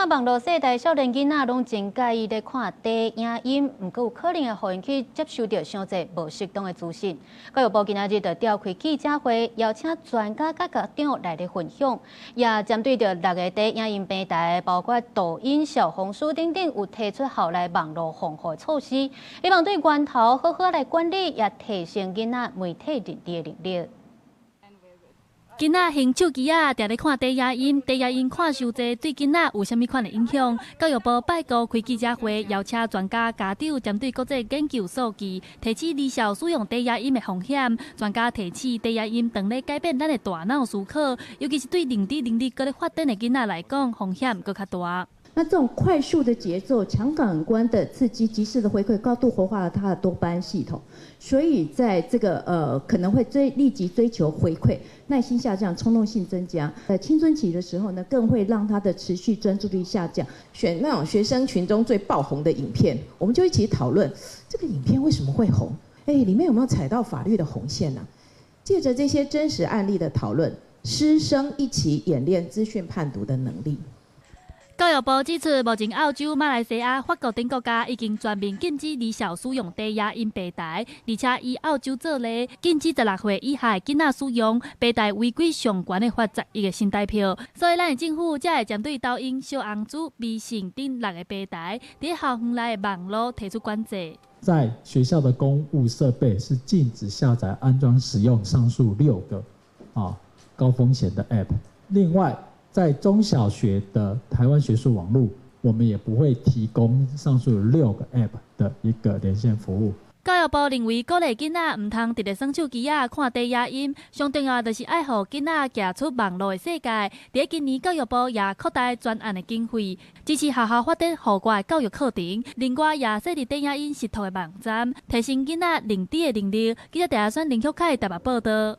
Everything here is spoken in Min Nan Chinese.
這馬網路世代少年囡仔攏真佮意咧看短影音，毋過有可能會予𪜶去接收著傷濟無適當的資訊。教育部今仔日就召開記者會，邀請專家佮家長來咧分享，也針對著六个短影音平台，包括抖音、小紅書等等，有提出校內網路防護措施，希望對源頭好好來管理，也提升囡仔媒體認知的能力。囡仔還手機仔，定咧看短影音，短影音看傷濟，對囡仔有啥物款的影響？教育部拜五開記者會，邀請專家、家長針對國際研究數據，提醒兒少使用短影音的風險。專家提醒，短影音當咧改變咱的大腦思考，尤其是對認知能力閣咧發展的囡仔來講，風險閣較大。那這種快速的節奏、強感官的刺激、即時的回饋，高度活化了他的多巴胺系統，所以在這個可能會立即追求回饋，耐心下降，衝動性增加。在青春期的時候呢，更會讓他的持續專注力下降。選那種學生群中最爆紅的影片，我們就一起討論這個影片為什麼會紅？哎，裡面有沒有踩到法律的紅線呢？借著這些真實案例的討論，師生一起演練資訊判讀的能力。教育部指出，目前澳洲、馬來西亞、法國等國家已經全面禁止兒少使用短影音平台，而且以澳洲做例，禁止16歲以下囡仔使用平台，違規上懸會罰10億的新台票。所以，咱的政府才會針對抖音、小紅書、微信等六个平台，佇校園內的網路提出管制。在學校的公務設備是禁止下載、安裝、使用上述六個高風險的 App。另外，在中小學的台灣學術網路，我們也不會提供上述六個 App 的一個連線服務。教育部認為，鼓勵囡仔毋通直直耍手機仔看短影音，上重要就是愛予囡仔行出網路的世界。佇今年，教育部也擴大專案的經費，支持學校發展戶外教育課程。另外，也設立短影音實託的網站，提升囡仔認知的能力。記者鄭阿選、林旭凱台北報導。